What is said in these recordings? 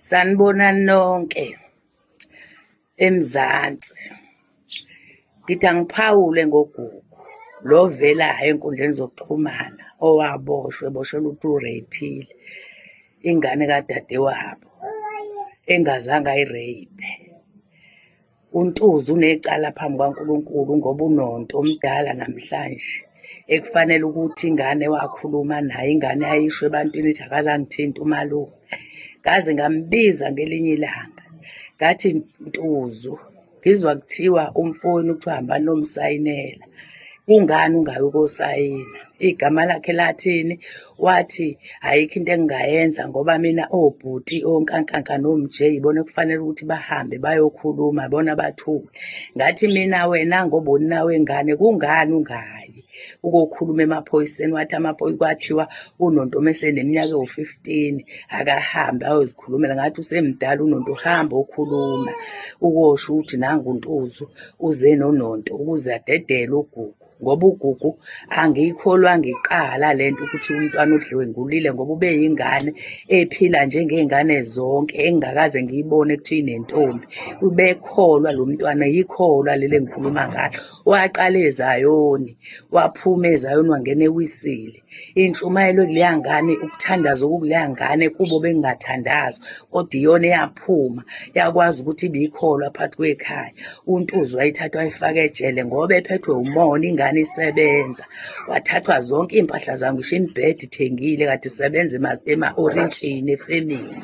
Sanibonani nonke eMzansi. Ngithi angiphawule ngoGugu lo ovelayo ey'nkundleni zokuxhumana owaboshwa eboshelwa ukuthi u-rape-ile ingane kadadewabo engazange ayi-rape-e. UNtuzu unecala phambi kukaNkulunkulu ngoba unonto omdala namhlanje ekufanele ukuthi ingane wakhuluma naye ingane yayisho ebantwini ithi akaze angithinte umalume. Ngaze ngambiza ngelinye ilanga ngathi Ntuzu ngizwa kuthiwa umfowenu kuthiwa hambani nomsayinela kungani ungayi ukosayina igama lakhe lathini wathi ayikho into engingayenza ngoba mina obhuti onkankanka nomj ibona kufanele ukuthi bahambe bayokhuluma bona bathule ngathi mina wena ngoba unina wengane kungani ungayi ukokhuluma emaphoyiseni wathi amaphoyisa kwathiwa unonto meseneminyaka ewu-15 akahambe ayozikhulumela ngathi usemdala unonto uhamba okhuluma ukosho ukuthi nangu untuzu uze nononto ukuze adedele uGugu ngoba uGugu angiyikholwa ngiqala lento ukuthi umntwana udliwe ngulile ngoba ubeyingane ephila njengey'ngane zonke engingakaze ngiyibone kuthiwa inentombi ubekholwa lo mntwana yikholwa leli engikhuluma ngalo waqala eZayoni waphuma eZayoni wangena eWisile Intshumayelo ekuleya ngane, ukuthandaza okukuleya ngane kubo bengingathandazi kodwa iyona eyaphuma yakwazi ukuthi ibikholwa phakathi kwekhaya. UNtuzu wayithatha wayifaka ejele ngoba ephethwe umona ingane isebenza. Wathathwa zonke iy'mpahla zayo ngisho imibhede ithengile kade isebenza ema-orintshini efemini.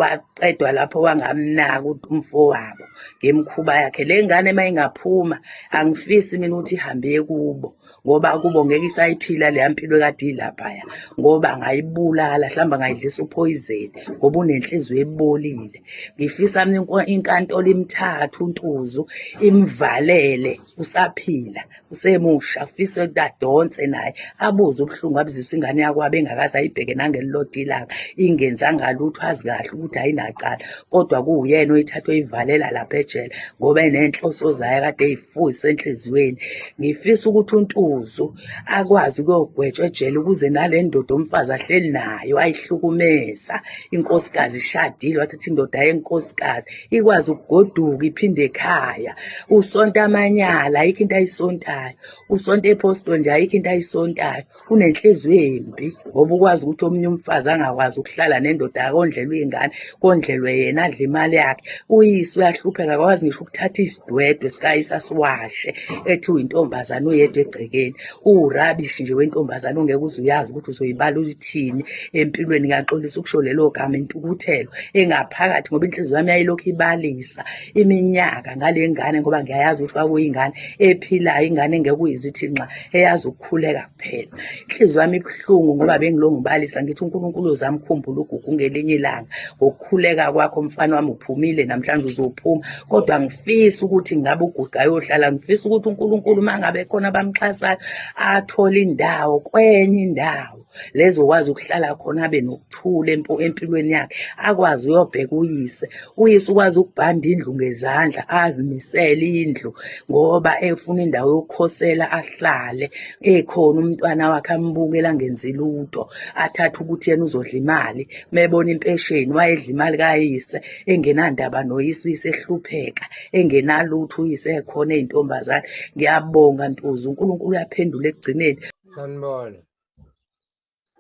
Waqedwa lapho wangamnaka umfowabo ngemikhuba yakhe. Le ngane uma ingaphuma angifisi mina ukuthi ihambe iye kubo. Ngoba kubo ngeke isayiphila leya mpilo ekade ilaphaya ngoba angayibulala mhlawumbe angayidlisa uphoyizeni ngoba unenhliziyo ebolile. Ngifisa mina inkantolo imthathe uNtuzu imvalele usaphila usemusha fise ukuthi adonse naye abuze ubuhlungu abuzisa ingane yakwabo engakaze ayibheke nangelilodwa ilanga ingenzanga lutho azi kahle ukuthi ayinacala kodwa kuwuyena oyithatha oyivalela lapha ejele ngoba enenhloso zayo kade eyifuyise enhliziyweni. Ngifisa ukuthi uNtuzu akwazi ukuyogwetshwa ejele ukuze nale ndoda umfazi ahleli nayo ayihlukumeza inkosikazi ishadile wathatha indoda yenkosikazi ikwazi ukugoduka iphinde ekhaya. Usonta amanyala ayikho into ayisontayo, usonta ephostoli nje ayikho into ayisontayo. Unenhliziyo embi ngoba ukwazi ukuthi omunye umfazi angakwazi ukuhlala nendoda akondlelwe iy'ngane kondlelwe yena adle imali yakhe. Uyise uyahlupheka akakwazi ngisho ukuthatha isidwedwe sikayise asiwashe ethi uyintombazane uyedwa egcekeni. Uwurabishi nje wentombazane ongeke uze uyazi ukuthi uzoyibala uyithini empilweni. Ngiyaxolisa ukusho lelo gama intukuthelo engaphakathi ngoba inhliziyo yami yayilokhu ibalisa iminyaka ngale ngane ngoba ngiyayazi ukuthi kwakuyingane ephilayo ingane engeke uyizwe ithi nxa eyazi ukukhuleka kuphela. Inhliziyo yami ibuhlungu ngoba bengilokhu ngibalisa ngithi uNkulunkulu uzamkhumbula uGugu ngelinye ilanga ngokukhuleka kwakho mfana wami uphumile namhlanje uzophuma kodwa ngifisa ukuthi ngabe uGugu ayohlala ngifisa ukuthi uNkulunkulu uma ngabe khona abamxhasayo athole indawo kwenye indawo lezokwazi ukuhlala khona abe nokuthula empilweni yakhe akwazi uyobheka uyise uyise ukwazi ukubhanda indlu ngezandla azimisele indlu ngoba efuna indawo yokukhosela ahlale ekhona umntwana wakhe ambukela angenzi lutho athathe ukuthi yena uzodla imali mebona impesheni wayedla imali kayise engenandaba noyise uyise ehlupheka engenalutho uyise ekhona eyintombazane. Ngiyabonga Ntuzu uNkulunkulu uyaphendula ekugcineni. Sanibona.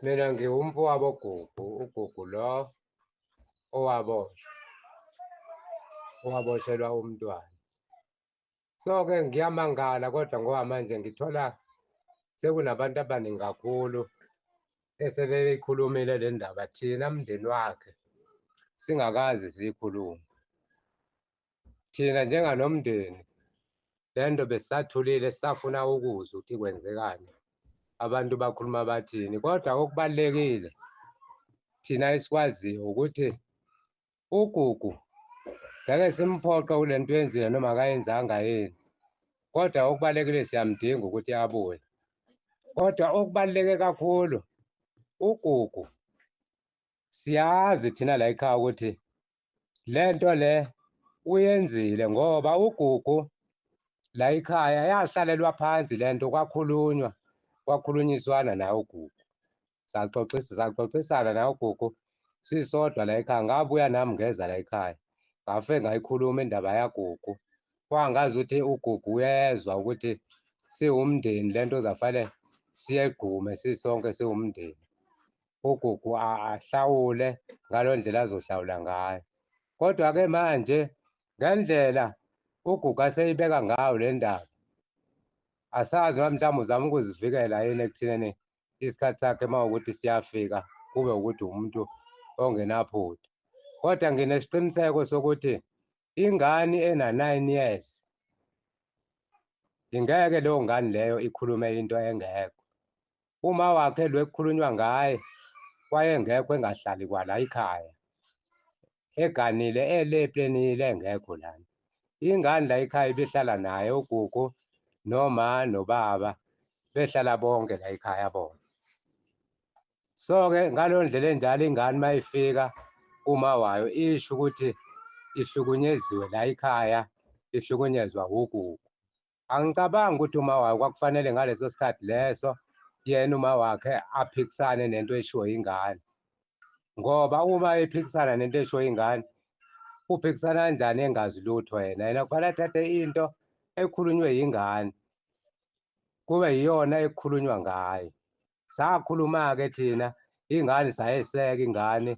Mina ngiwumfowabo Gugu, uGugu lo owaboshwa, owaboshelwa umntwana. So-ke ngiyamangala kodwa ngoba manje ngithola sekunabantu abaningi kakhulu esebeyikhulumile le ndaba, thina mndeni wakhe singakaze siyikhulume. Thina njenganomndeni le nto besisathulile sisafuna ukuzwa ukuthi kwenzekani, abantu bakhuluma bathini, kodwa okubalulekile thina esikwaziyo ukuthi uGugu ngeke simphoqe kule nto yenzile noma akayenzanga yini, kodwa okubalulekile siyamdinga ukuthi abuye. Kodwa okubaluleke kakhulu uGugu siyazi thina la ekhaya ukuthi le nto le uyenzile ngoba uGugu la ekhaya yahlalelwa phansi le nto kwakhulunywa kwakhulunyiswana naye uGugu saxoxisa saxoxisana naye uGugu. Sisodwa la ekhaya, ngabuya nami ngeza la ekhaya, ngafike ngayikhuluma indaba yaGugu. Kwangazuthi uGugu uyezwa ukuthi siwumndeni le nto uzafanele siyegqume sisonke siwumndeni. UGugu ahlawule ngalo ndlela azohlawula ngayo. Kodwa-ke manje ngendlela uGugu aseyibeka ngayo le ndaba, asazi noma mhlawumbe uzama ukuzivikela yini ekuthineni isikhathi sakhe uma ukuthi siyafika kube ukuthi umuntu ongenaphutha. Kodwa nginesiqiniseko sokuthi ingane ena-9 years ingeke leyo ngane leyo ikhulume into engekho. Uma wakhe lo ekukhulunywa ngaye wayengekho engahlali kwala ekhaya, eganile ele eplenile engekho lana. Ingane la ekhaya ibihlala naye uGugu noma nobaba behlala bonke la ekhaya bona. So-ke ngaleyo ndlela enjalo ingane uma ifika kuma wayo isho ukuthi ihlukunyeziwe la ekhaya, ihlukunyezwa uGugu. Angicabangi ukuthi uma wayo kwakufanele ngaleso sikhathi leso yena uma wakhe aphikisane nento eshiwo ingane, ngoba uma ephikisana nento eshiwo ingane uphikisana kanjani engazi lutho yena? Yena kufanele athathe into ekhulunywe yingane kube yiyona ekukhulunywa ngayo. Sakhuluma-ke thina ingane, sayeseka ingane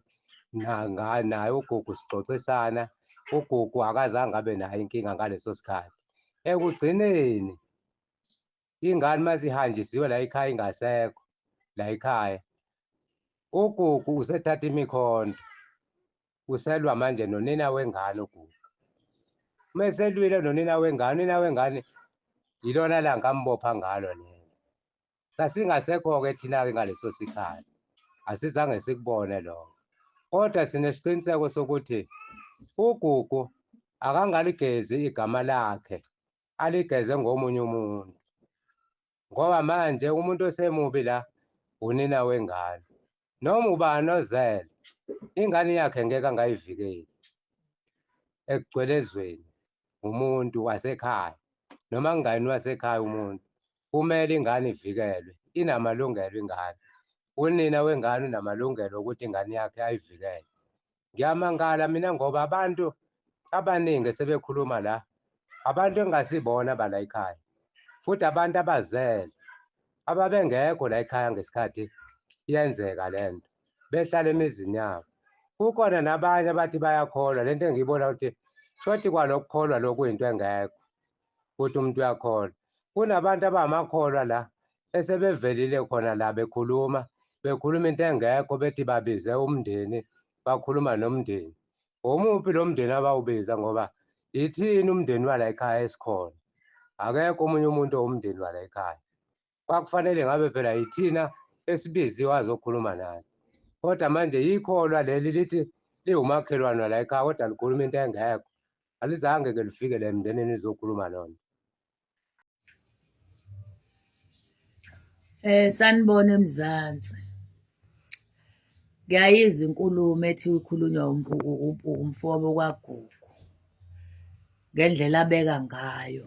naye uGugu sixoxisana. UGugu akazange abe nayo inkinga ngaleso sikhathi. Ekugcineni ingane uma sihanjisiwe la ekhaya ingasekho la ekhaya, uGugu usethatha imikhonto, uselwa manje nonina wengane uGugu. Uma eselwile nonina wengane, unina wengane yilona langa ambopha ngalo lelo. Sasingasekho-ke thina-ke ngaleso sikhathi, asizange sikubone lokho, kodwa sinesiqiniseko sokuthi uGugu akangaligezi igama lakhe, aligeze ngomunye umuntu, ngoba manje umuntu osemubi la unina wengane. Noma ubani ozele ingane yakhe ngeke angayivikeli ekugcwele ezweni umuntu wasekhaya noma kungayini wasekhaya umuntu kumele ingane ivikelwe, inamalungelo ingane. Unina wengane unamalungelo okuthi ingane yakhe ayivikele. Ngiyamangala mina ngoba abantu abaningi sebekhuluma la abantu engingasibona bala ekhaya, futhi abantu abazele ababengekho la ekhaya ngesikhathi yenzeka le nto, behlala emizini yabo. Kukhona nabanye abathi bayakholwa le nto engiyibona ukuthi shothi kwalokukholwa lokhu into engekho ukuthi umuntu uyakholwa. Kunabantu abamakholwa la esebevelile khona la bekhuluma, bekhuluma into engekho, bethi babize umndeni, bakhuluma nomndeni. Omuphi lo mndeni abawubiza ngoba ithini umndeni wala ekhaya esikhona? Akekho omunye umuntu owumndeni wala ekhaya. Kwakufanele ngabe phela yithina esibiziwe azokhuluma nathi. Kodwa manje yikholwa leli lithi liwumakhelwane wala ekhaya kodwa likhuluma into engekho. Alizange ke lifike le emndenini lizokhuluma lona. Sanibona eMzansi. Ngiyayizwa inkulumo ethi ikhulunywa umfowabo kaGugu ngendlela abeka ngayo.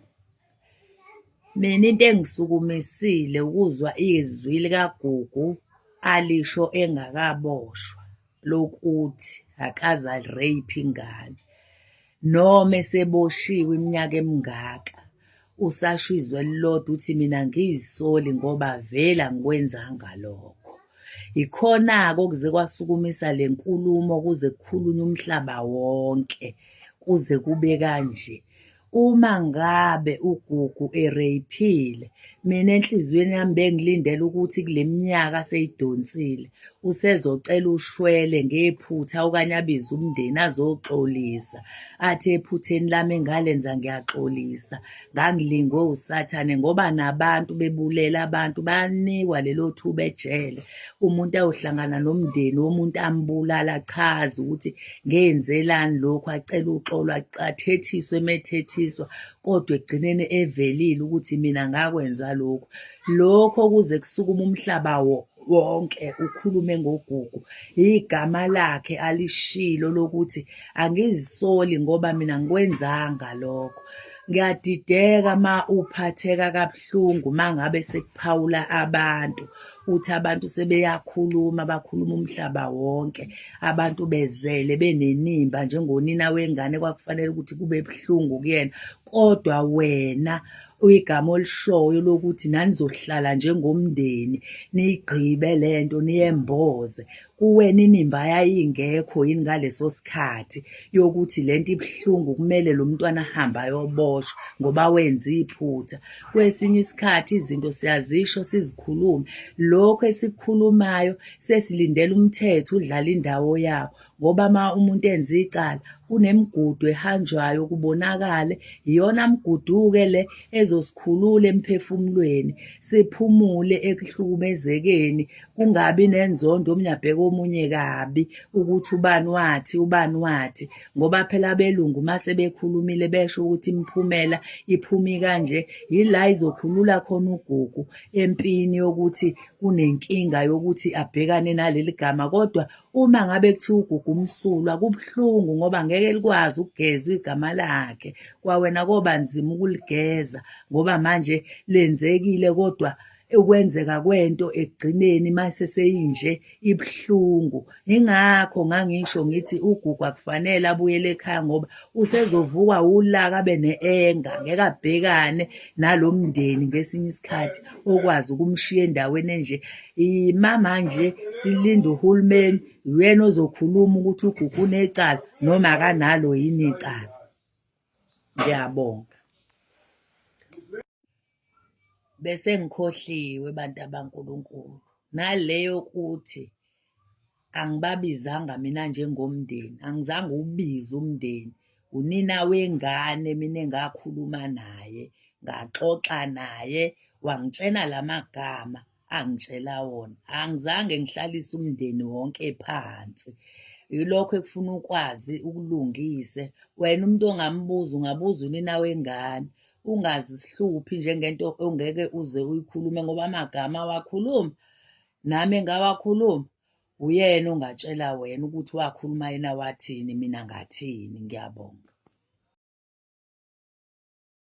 Mina into engisukumisile ukuzwa izwi likaGugu alisho engakaboshwa lokuthi akaze a-rape ingane. Noma eseboshiwe iminyaka emingaka, usasho izwi elilodwa uthi mina angiy'soli ngoba vele angikwenzanga lokho. Yikhona-ke okuze kwasukumisa le nkulumo kuze kukhulunywe umhlaba wonke kuze kube kanje. Uma ngabe uGugu ereyiphile, mina enhliziyweni yami bengilindele ukuthi kule minyaka aseyidonsile usezocela ushwele ngephutha okanye abize umndeni azoxolisa, athi ephutheni lami engalenza ngiyaxolisa, ngangilingwe uSathane ngoba nabantu bebulele abantu bayanikwa lelo thuba ejele. Umuntu ayohlangana nomndeni womuntu ambulala achaze ukuthi ngenzelani lokhu, acele uxolo, athethiswe uma ethethiswa kodwa ekugcineni evelile ukuthi mina ngakwenza lokhu. Lokho kuze kusukume umhlaba wonke ukhulume ngoGugu. Igama lakhe alishilo lokuthi angizisoli ngoba mina angikwenzanga lokho. Ngiyadideka uma uphatheka kabuhlungu uma ngabe sekuphawula abantu Uthi abantu sebeyakhuluma, bakhuluma umhlaba wonke, abantu bezele benenimba njengonina wengane kwakufanele ukuthi kube buhlungu kuyena, kodwa wena igama olishoyo lokuthi nanizohlala njengomndeni niyigqibe le nto niyemboze. Kuwena inimba yayingekho yini ngaleso sikhathi yokuthi le nto ibuhlungu kumele lo mntwana ahambe ayoboshwa ngoba wenze iphutha. Kwesinye isikhathi izinto siyazisho sizikhulume, lokhu esikukhulumayo sesilindele umthetho udlale indawo yawo. Ngoba uma umuntu enze icala kunemigudu ehanjwayo kubonakale, iyona migudu-ke le ezosikhulula emphefumulweni, siphumule ekuhlukumezekeni, kungabi nenzondo omunye abheke omunye kabi ukuthi ubani wathi, ubani wathi. Ngoba phela abelungu uma sebekhulumile besho ukuthi imiphumela iphuma ikanje, yila izokhulula khona uGugu empini yokuthi kunenkinga yokuthi abhekane naleli gama kodwa Uma ngabe kuthiwa uGugu umsulwa kubuhlungu ngoba ngeke likwazi ukugezwa igama lakhe. Kwawena koba nzima ukuligeza ngoba manje lenzekile kodwa ukwenzeka kwento ekugcineni mase seyinje ibuhlungu. Yingakho ngangisho ngithi uGugu akufanele abuyele ekhaya ngoba usezovukwa wulaka abe ne-anger, ngeke abhekane nalo mndeni ngesinye isikhathi okwazi ukumshiya endaweni enje. Ima manje silinde uhulumeni uyena ozokhuluma ukuthi uGugu unecala noma akanalo yini icala. Ngiyabonga. Bese ngikhohliwe bantu abankulunkulu nale yokuthi angibabizanga mina njengomndeni, angizange uwubize umndeni. Unina wengane mina engakhuluma naye, ngaxoxa naye, wangitshena la magama angitshela wona. Angizange ngihlalise umndeni wonke phansi. Yilokho ekufuna ukwazi ukulungise. Wena umuntu ongambuza ungabuza unina wengane. Ungazihluphi njengento ongeke uze uyikhulume ngoba amagama awakhulumi. Nami engawakhuluma, uyena ongatshela wena ukuthi wakhuluma yena wathini, mina ngathini. Ngiyabonga.